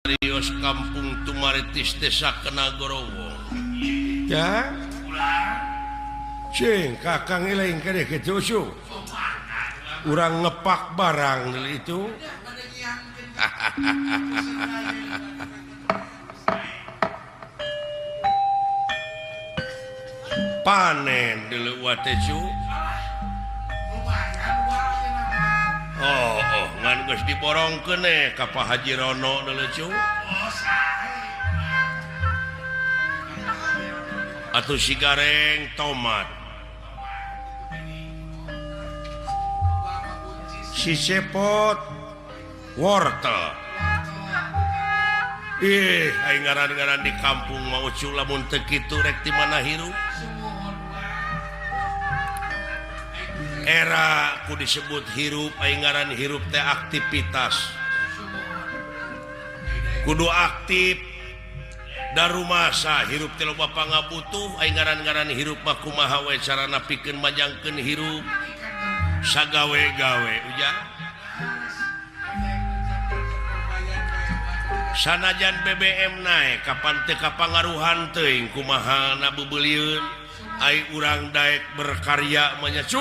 Rios Kampung Tumaritis Desa Kenagorowo. Ya. Cing, kakang eling kene kitu su. Urang ngepak barang itu. Panen dulu wate cu. Oh, oh, ngan geus diborongkeun ka Pak Haji Rono deuleu cu. Atuh si gareng tomat. Si cepot wortel. Ih, aing ngaran-ngaran di kampung mah ucu lamun teu kitu rek di mana hirup. Era ku disebut hirup aing ngaran hirup teh aktivitas. Kudu aktif darumasa hirup teh loba pangabutuh aing ngaran-ngaran hirup mah kumaha we carana pikeun majangkeun hirup sagawe-gawe ujang. Sanajan BBM naik kapan teu kapangaruhan teuing kumaha na beubeulieun ai urang daek berkarya mah nya cu.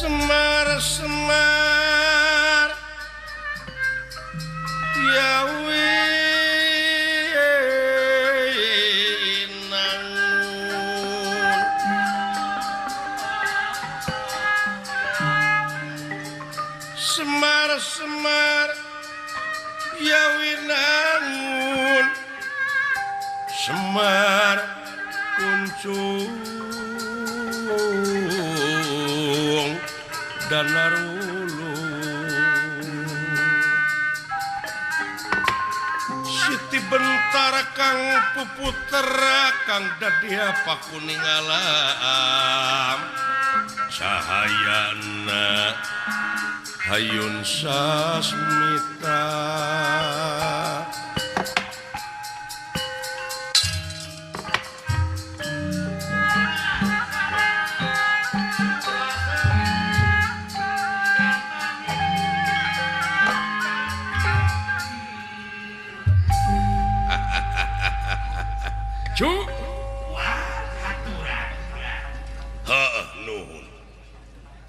Semar-semar ya winangun Semar-semar ya winangun Semar kuncung Danarulu Siti Bentara kang puputera kang dadia pakuning alam cahayana hayun sasmita. Nuhun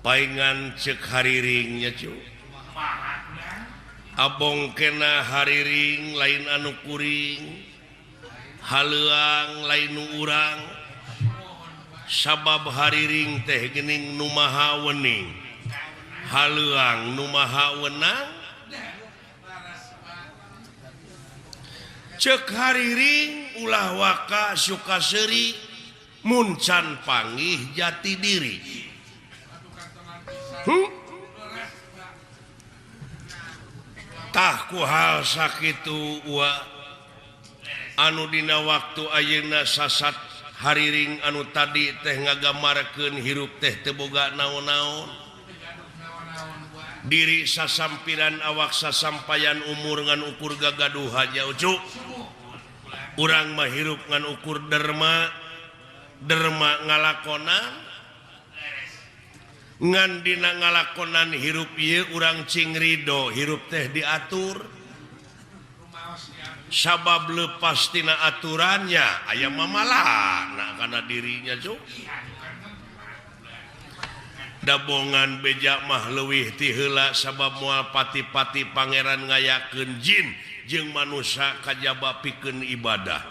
paingan cek hariringnya cu abong kena hariring lain anu kuring haleuang lain nu urang sabab hariring teh geuning nu maha wening haleuang nu maha wenang Cek hariring ulah waka suka seuri mun can panggih jati diri. Tah ku hal sakitu wa anu dina waktu ayeuna sasat hariring anu tadi teh ngagamarkeun hirup teh teu boga naon-naon. Diri sasampiran awak sasampayan umur ngan ukur gagaduhan nya ucu. Urang mah hirup ngan ukur derma, derma ngalakonan. Ngan dina ngalakonan hirup ieu urang cing ridho hirup teh diatur. Sabab lepas tina aturannya aya mamalana kana dirinya cuk. Dabongan beja mah leuwih ti heula sabab moal pati-pati pangeran ngayakeun jin jeung manusia kajaba pikeun ibadah.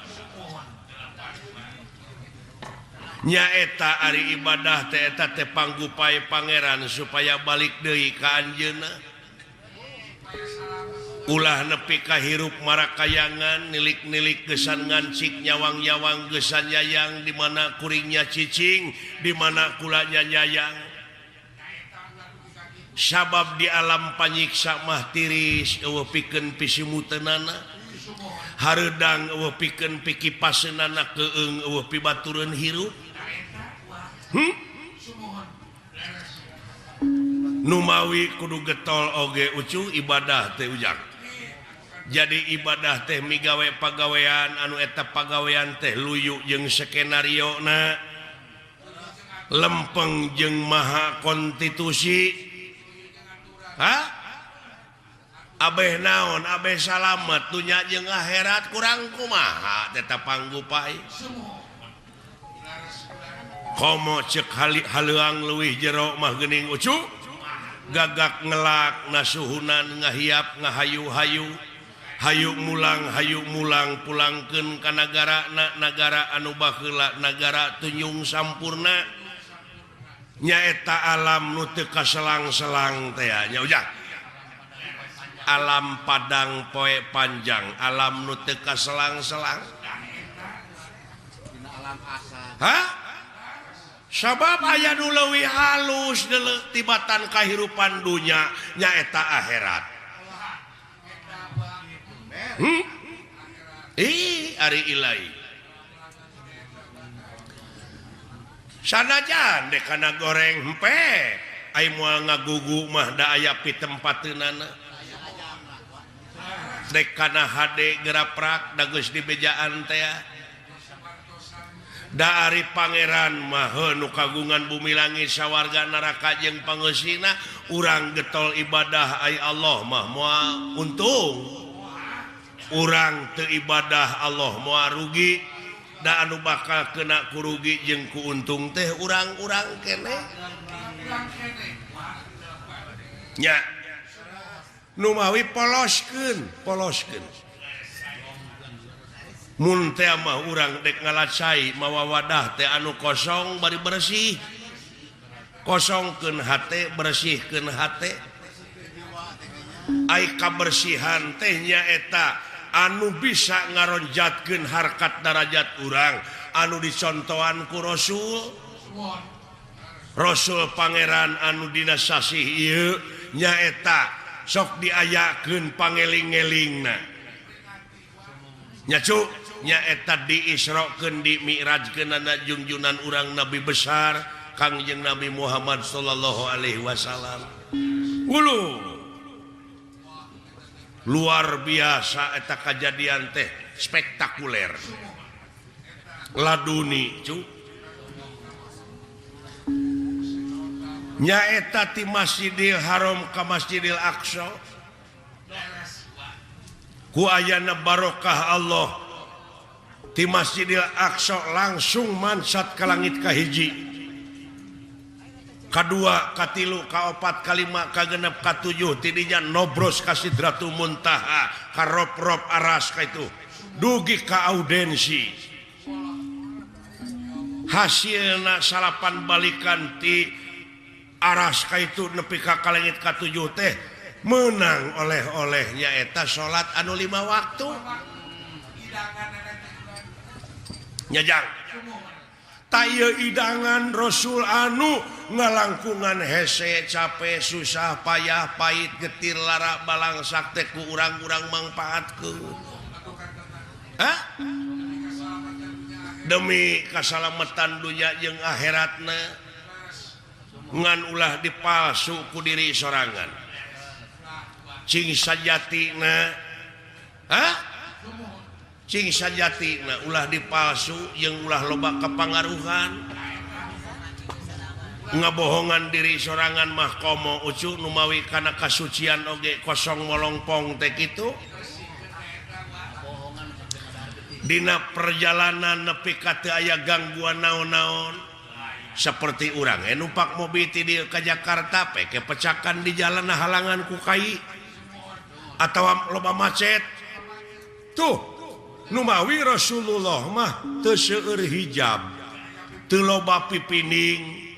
Nyaeta ari ibadah teh eta teh panggupai pangeran supaya balik deui ka anjeunna. Ulah nepi ka hirup marakayangan nilik-nilik gesan ngancik nyawang-nyawang gesan yayang di mana kuringnya cicing di mana kulanya nyayang. Sabab di alam panyiksa mah tiris eueuh pikeun pisimuteunana hareudang eueuh pikeun pikipaseunana keung eueuh pibatureun hirup. Numawi kudu getol oge ucu ibadah teh ujang. Jadi ibadah teh migawe pagawean anu eta pagawean teh luyu jeung skenario na lempeng jeung maha konstitusi. Hah? Abeh naon, abeh salamet dunya jeung akhirat kurang kumaha tetap panggupai. Komo cek haleuang leuwih jero mah geuning ucu. Gagak ngelak nasuhunan ngahiap ngahayu-hayu. Hayu mulang pulangkeun ka nagara na nagara anu baheula nagara tunjung sampurna. Nyaeta alam nu teu kaselang-selang teh nya ujang. Alam padang poe panjang, alam nu teu kaselang-selang. Hah? Sabab aya nu leuwih halus tibatan kahirupan dunya nyaeta akhirat. Ih, ari ilahi. Sanajan dek kana goreng hempe ai moal ngagugu mah da aya pitempateunana. Dek kana hade geraprak da geus dibejaan teh. Da ari pangeran mah nu kagungan bumi langit sawarga neraka jeung pangeusina urang getol ibadah ai Allah mah moal untung. Urang teu ibadah Allah moal rugi. Da anu bakal kena kurugi jeung kuuntung teh urang-urang keneh. Nya. Numawi poloskeun, poloskeun. Mun teh mah urang dek ngalacai mawa wadah teh anu kosong bari bersih. Kosongkeun hate, bersihkeun hate. Ai kabersihan teh nyaeta anu bisa ngaronjatkeun harkat darajat urang anu dicontohan ku Rasul. Rasul pangeran anu dina sasih ieu nyaeta sok diayakeun pangeling-elingna. Nya cu nyaeta diisrokeun dimi'rajkeunana junjunan urang nabi besar Kangjeng Nabi Muhammad sallallahu alaihi wasallam. Ulu luar biasa eta kajadian teh spektakuler laduni cu nyaeta ti Masjidil Haram ka Masjidil Aqsa ku ayana barokah Allah ti Masjidil Aqsa langsung mansat ka langit kahiji kadua, katilu, kaopat, kalima, kagenep, katujuh, tidinya nobros ka Sidratul Muntaha, ka rob-rob aras ka itu, dugi ka audensi. Hasilna salapan balikan ti aras ka itu nepi ka kalengit katujuh teh menang oleh-olehnya eta salat anu 5 waktu. Nyajang taya idangan Rasul anu ngalangkungan hese capek susah payah pahit getir lara balangsak teh ku urang-urang mangpaatkeun. Hah? Demi kasalamatan dunya jeung akhiratna ngan ulah dipalsu ku diri sorangan. Cing sajatina, hah? Cing sajatina ulah dipalsu jeung ulah loba kepangaruhan. Ngabohongan diri sorangan mah komo ucu numawi kana kasucian oge kosong molongpong teh kitu. Dina perjalanan nepi ka teu aya gangguan naon-naon. Seperti urang numpak mobil ti dieu ka Jakarta peke pecakan di jalan halangan ku kai atawa loba macet. Tuh numawi Rasulullah mah teu seueur hijab, teu loba pipining,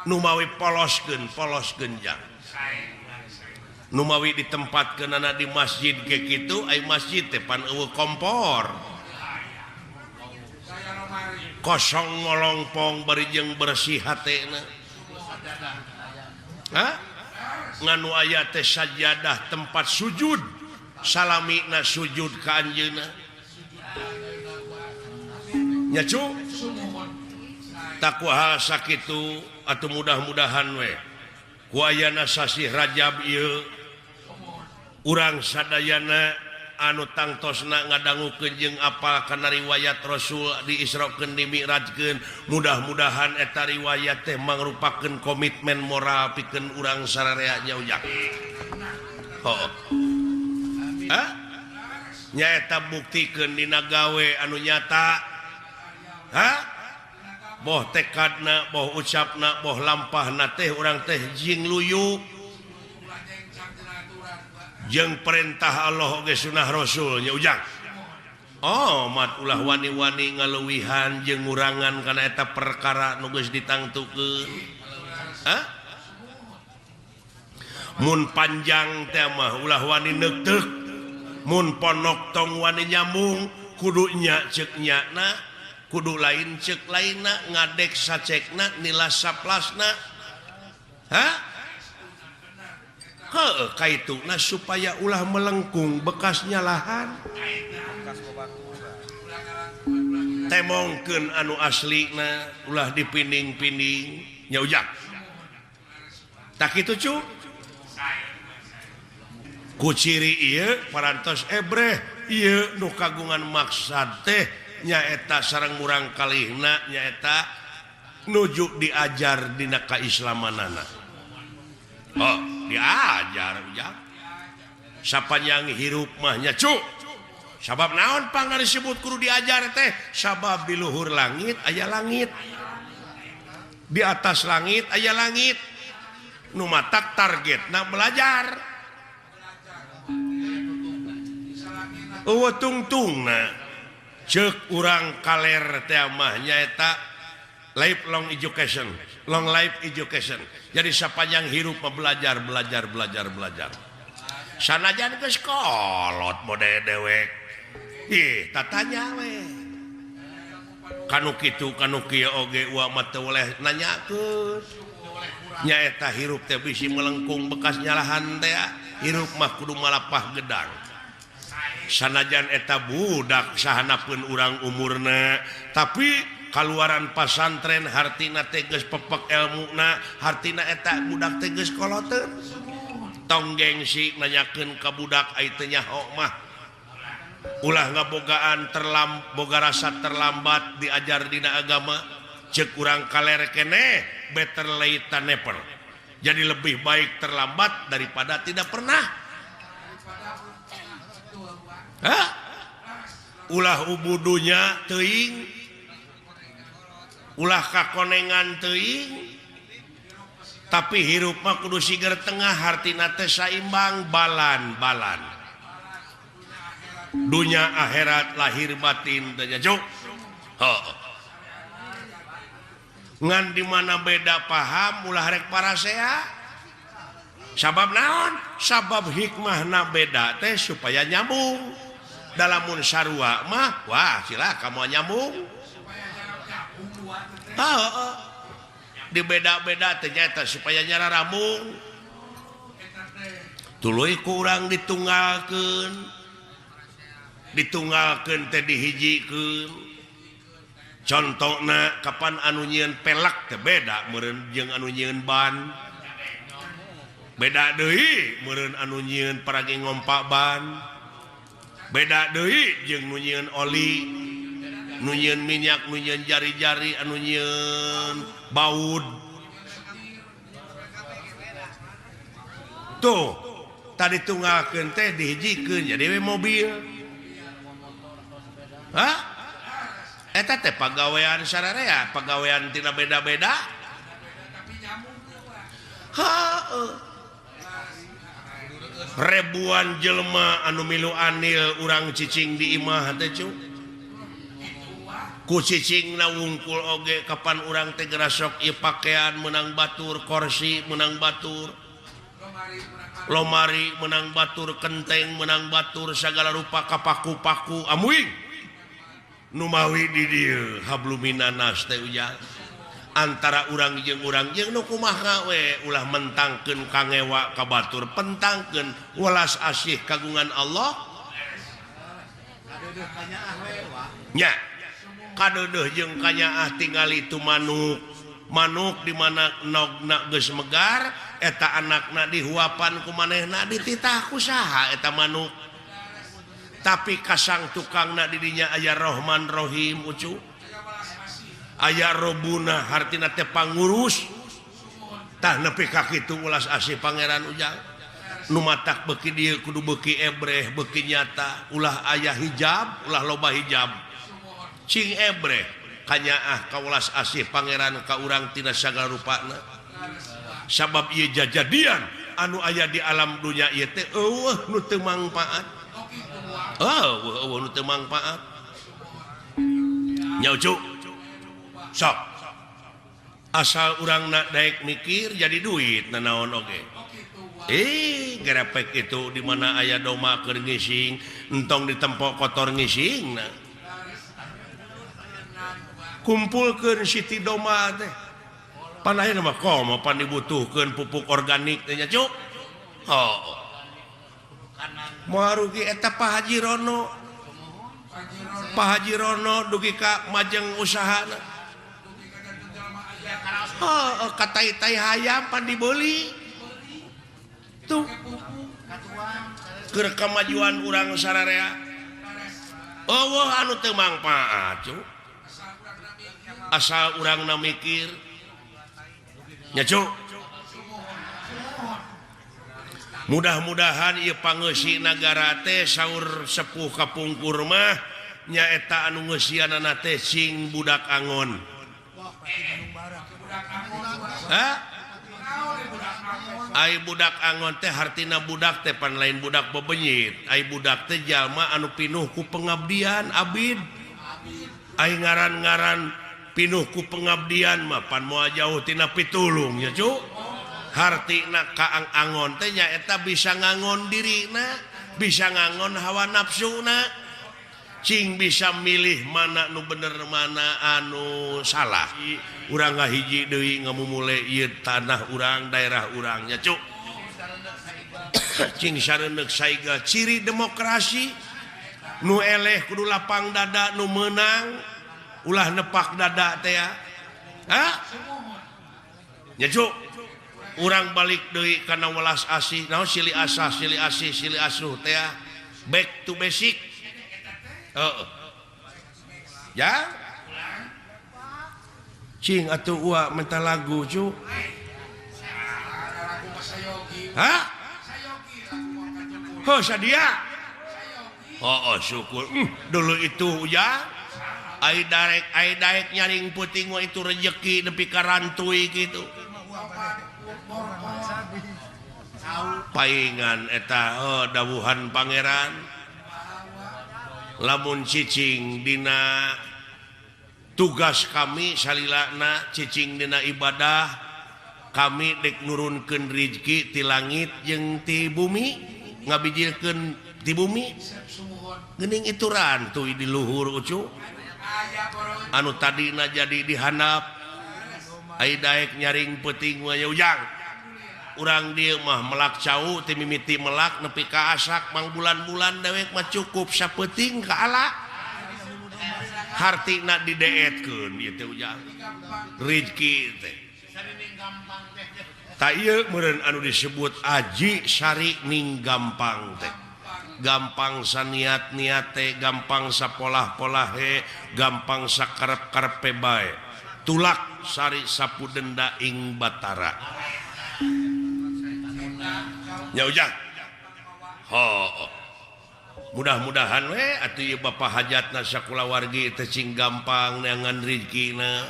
numawi poloskeun poloskeun jang. Numawi ditempatkeunana di masjid ge kitu, ai masjid teh pan eueuh kompor. Kosong ngolongpong bari jeung bersih hatena. Hah? Nganu aya teh sajadah tempat sujud, salamina sujud ka anjeunna. Nya cu? Takwa hal sakitu atuh mudah-mudahan we. Ku ayana sasih Rajab ieu urang sadayana anu tangtosna ngadangukeun jeung apal kana riwayat Rasul diisrokeun dimi'rajkeun, mudah-mudahan eta riwayat teh mangrupakeun komitmen moral pikeun urang sararea nya ujang. Heuh. Hah? Nyaeta buktikeun dina gawe anu nyata. Hah? Boh tekadna, boh ucapna, boh lampahna teh urang teh jing luyu jeung perintah Allah oge sunah Rasul nya ujang. Oh, mat ulah wani-wani ngaluwihan jeung ngurangan kana eta perkara nu geus ditangtukeun. Hah? Mun panjang teh mah ulah wani neuteuk, mun ponok tong wani nyambung, kudu nya ceuk nyana, kudu lain ceuk lainna, ngadek sacekna, nilas saplasna. Hah? Heuh, kaituna supaya ulah melengkung bekas nyalahan. Temongkeun anu aslina, ulah dipinding-pinding. Nya ujang. Tak kitu cu? Ku ciri ieu parantos ebreh ieu nu kagungan maksad teh nyaeta sareng murang kalihna nyaeta nuju diajar dina kaislamanana. Oh, diajar ujang. Sapanjang hirup mah nya cu. Sabab naon panggar disebut kudu diajar teh? Sabab di luhur langit aya langit. Di atas langit aya langit. Nu matak targetna belajar. Eueuh tungtungna ceuk urang kaler teh mah nyaeta lifelong education, long life education. Jadi sapanjang hirup mah belajar, belajar, belajar, belajar. Sanajan geus kolot mode dewek. Ih, tatanya we. Kanu kitu kanu kieu oge uwa mah teu boleh nanyakeun. Nyaeta hirup teh bisi melengkung bekas nyalahan teh, hirup mah kudu malapah gedang. Sanajan eta budak sahanapeun urang umurna, tapi kaluaran pasantren hartina teh geus pepek elmuna, hartina eta budak teh geus koloteun. Tong gengsi nanyakeun ka budak ai teu nyaho mah. Ulah ngabogaan boga rasa terlambat diajar dina agama. Ceuk urang kaler keneh better late than never. Jadi lebih baik terlambat daripada tidak pernah. Hah? Ulah ubudunya teuing, ulah kakonengan teuing, tapi hirup mah kudu siger tengah, hartina teh saimbang, balan-balan. Dunya akhirat lahir batin teh juk. Heuh. Ngan di mana beda paham ulah rek parasea. Sabab naon? Sabab hikmahna beda teh supaya nyambung. Dalamun sarua mah wah cilaka moal nyambung. Heeh. Dibeda-beda teh nyaeta supaya nyararambung. Tuluy ku urang ditunggalkeun. Ditunggalkeun teh dihijikeun. Contona kapan anu nyieun pelak teh beda meureun jeung anu nyieun ban. Beda deui meureun anu nyieun paragi ngompa ban. Beda deui jeung nu nyieun oli, nu nyieun minyak, nu nyieun jari-jari, anu nyieun baud. Tuh, tadi tunggalkeun teh dihijikeun jadi we mobil. Hah? Eta teh pagawean sararea, pagawean tina beda-beda. Heuh. Ribuan jelema anu milu anil urang cicing di imah teh cu. Ku cicingna wungkul oge kapan urang teh gerasok ieu pakaian meunang batur, korsi meunang batur, lomari meunang batur, kenteng meunang batur, sagala rupa kapaku-paku amuing. Nu mawi di dieu habluminanas teh ujang. Antara urang jeung nu kumaha we ulah mentangkeun kangewa ka batur, pentangkeun welas asih kagungan Allah. Nya kadeudeuh jeung kanyaah tingali tu manuk. Manuk di mana nogna geus megar eta anakna dihuapan ku manehna dititah ku saha eta manuk. Tapi kasang tukangna di dinya aya Rohman Rohim ucu. Aya Robuna hartina teh pangurus. Tah nepi ka kitu ulas asih pangeran ujang. Nu matak beuki dieu kudu beuki ebreh beuki nyata, ulah aya hijab, ulah loba hijab. Cing ebreh kanyaah ka ulas asih pangeran ka urang tina sagala rupana. Sabab ieu jajadian anu aya di alam dunya ieu teh eueuh nu teu mangpaat. Oh, eueuh nu teu mangpaat. Nya ucu. Sok. Asal urang nak daek mikir jadi duit nanaon oge. Gerepek itu di mana aya doma keur ngising, entong ditempok kotor ngising na. Kumpulkeun siti doma teh. Pan ayeuna mah komo pan dibutuhkeun pupuk organik teh nya cuk. Oh. Moal rugi eta Pak Haji Rono. Pak Haji Rono dugi ka majeng usahana. Oh, katai-tai hayam pan dibeli. Tuh. Keur kamajuan urang sararea. Eueuh anu teu mangpaat cuk. Asal urangna mikir. Nya cuk. Mudah-mudahan ieu pangeusi nagara teh saur sepuh kapungkur mah nyaeta anu ngeusianana teh sing budak angon. Hah? Ai budak angon teh hartina budak teh pan lain budak bebenyit. Ai budak teh jalma anu pinuh ku pengabdian abid. Ai ngaran-ngaran pinuh ku pengabdian mah pan moal jauh tina pitulung nya cu. Hartina kaang angon teh nyaeta bisa ngangon dirina, bisa ngangon hawa nafsuna, cing bisa milih mana nu bener mana anu salah. Urang ngahiji deui ngamumule ieu tanah urang, daerah urang nya cuk. Cing sareundeuk saiga ciri demokrasi nu eleh kudu lapang dada nu meunang ulah nepak dada teh ya. Hah? Nya cuk. Urang balik deui kana welas asih naon silih asah silih asih silih asuh teh back to basic. Heeh. Ya cing atuh ua minta lagu cu. Hah? Heuh sadia. Oh, syukur. Dulu itu ya ai daek nyaring puting mah itu rejeki nepi ka rantui kitu. Paingan eta oh, dawuhan pangeran lamun cicing dina tugas kami salilana cicing dina ibadah kami dek nurunkeun rizki ti langit jeung ti bumi. Ngabijilkeun di bumi geuning itu rantuy di luhur ucu anu tadina jadi dihandap ai daek nyaring peuting mah ujang urang dieu mah melak cau ti mimiti melak nepi ka asak mangbulan-bulan dewek mah cukup sapeuting ka ala hartina dideetkeun ieu teh ujang rezeki teh ta ieu meureun anu disebut aji sari ning gampang teh gampang saniat-niat teh gampang sapolah-polahe gampang sakarep-karepe bae tulak sari sapu denda ing batara nya ujang ho mudah-mudahan we atuh ieu bapa hajatna sakulawargi teh cing gampang neangan rezekina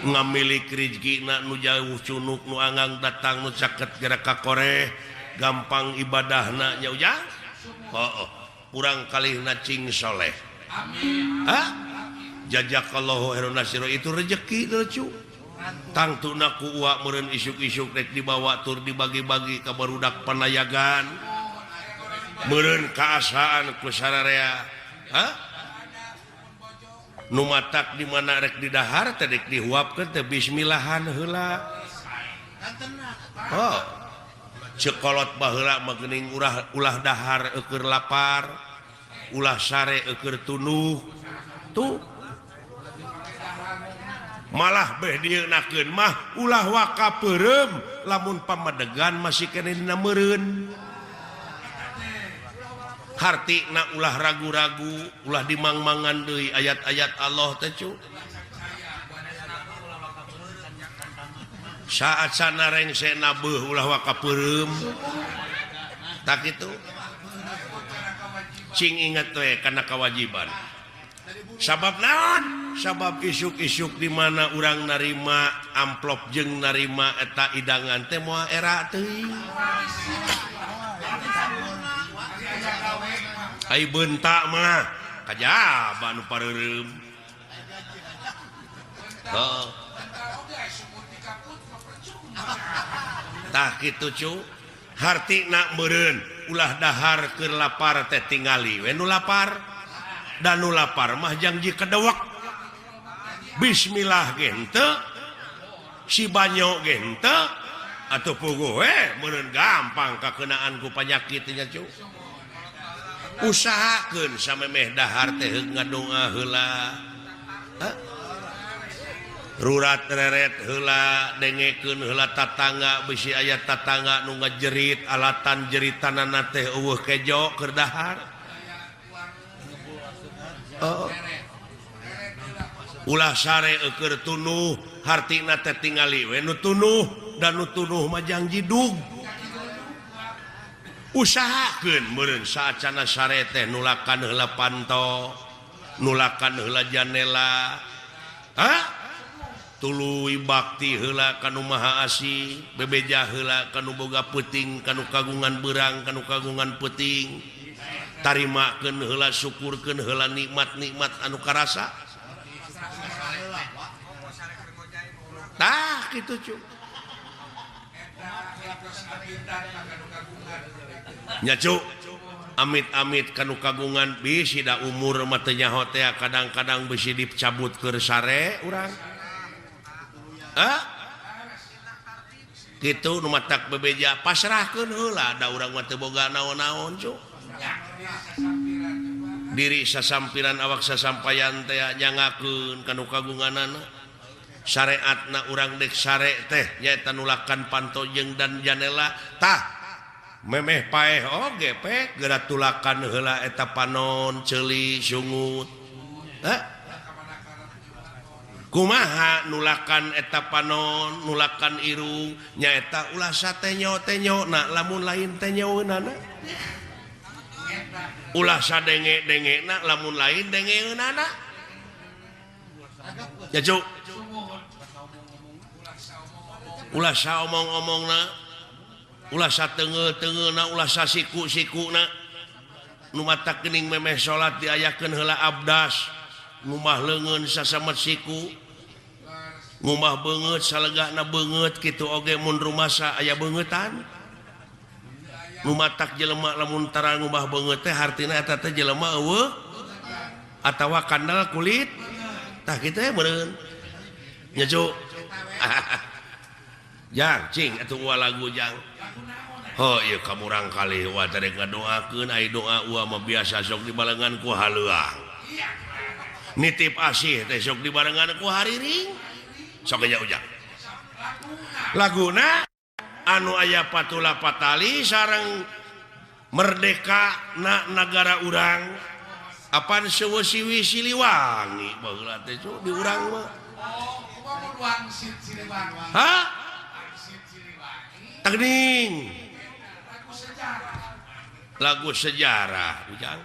ngamilik rezekina nu jauh cunuk nu anggang datang nu caket gerak ka koreh gampang ibadahna nya ujang oh, kurang kalihna cing soleh amin ha jazakallahu khairan nasiro itu rezeki lucu tangtuna ku uak meureun isuk-isuk rek dibawa tur dibagi-bagi ka barudak panayagan meureun kaasaan ku sararea ha nu matak di mana rek didahar teh rek dihuapkeun teh bismillahan heula oh cekolot baheula mah geuning ulah dahar eueur lapar ulah sare eueur tunduh tuh malah beh dieunakeun mah ulah waka peureum lamun pamadegan masih keneh dina meureun hartina ulah ragu-ragu ulah dimangmangan deui ayat-ayat Allah teh cu saat sana rengse nabeuh ulah waka peureum tak kitu cing inget we kana kewajiban sabab naon sabab isuk-isuk di mana urang narima amplop jeung narima eta idangan teh moal era teuing ai beunta mah kajaba nu pareureum heuh tah kitu cu hartina meureun ulah dahar keur lapar teh tingali we nu lapar dan nu lapar mah jangji kedewek bismillah ge henteu si banyo ge henteu atuh puguh we meureun gampang kakeunaan ku panyakit nya cu usahakeun samemeh dahar teh heug ngadoa heula rurat reret heula dengekeun heula tatangga bisi aya tatangga nu ngajerit alatan jeritanana teh eueuh kejo keur dahar oh. Ulah sare eueur tunuh hartina teh tingali we nu tunuh dan nu tunuh mah jangji dug usahakeun meureun saacana sare teh nulakan heula panto nulakan heula janela ha tuluy bakti heula ka nu maha asih bebeja heula ka nu boga peuting ka nu kagungan beurang ka nu kagungan peuting tarimakeun heula syukurkeun heula nikmat-nikmat anu karasa tah kitu cu nya cu amit-amit ka nu kagungan bisi da umur mah teu nyaho teh kadang-kadang bisi dicabut keur sare urang ah kitu nu matak bebeja pasrahkeun heula da urang mah teu boga naon-naon cu diri sasampiran awak sasampayan teh nyangakeun ka nu kagunganana syariatna urang dek sare teh nyaeta nulakan panto jeung dan janela tah memeh paeh oge pe geura tulakan heula eta panon ceuli sungut hah kumaha nulakan eta panon nulakan irung nyaeta ulah satenyo-tenyo na lamun lain tenyoeunana ulah sadenge-dengena lamun lain dengeunana ya cu ulah saomong-omongna ulah sateungeul-teungeulna ulah sasiku-sikuna nu matak geuning memeh salat diayakeun heula abdas ngumah leungeun sasamet siku ngumah beungeut salegana beungeut kitu oge mun rumasa aya beungeutan Nu matak jelema lamun tara ngubah beungeut teh hartina eta teh jelema eueuh atawa kandal kulit. Tah kitu ya meureun. Nya Cu. Jang cing atuh uwa lagu jang. Oh ieu ka murang kalih uwa teh rek ngadoakeun ai doa uwa mah biasa sok dibarengan ku haleuang. Nitip asih teh sok dibarengan ku hariring. Sok nya ujang. Laguna anu aya patula patali sareng merdeka na nagara urang. Apan sewe siwi Siliwangi baheula teh cu di urang mah. Hah? Tagning. Lagu sejarah ujang.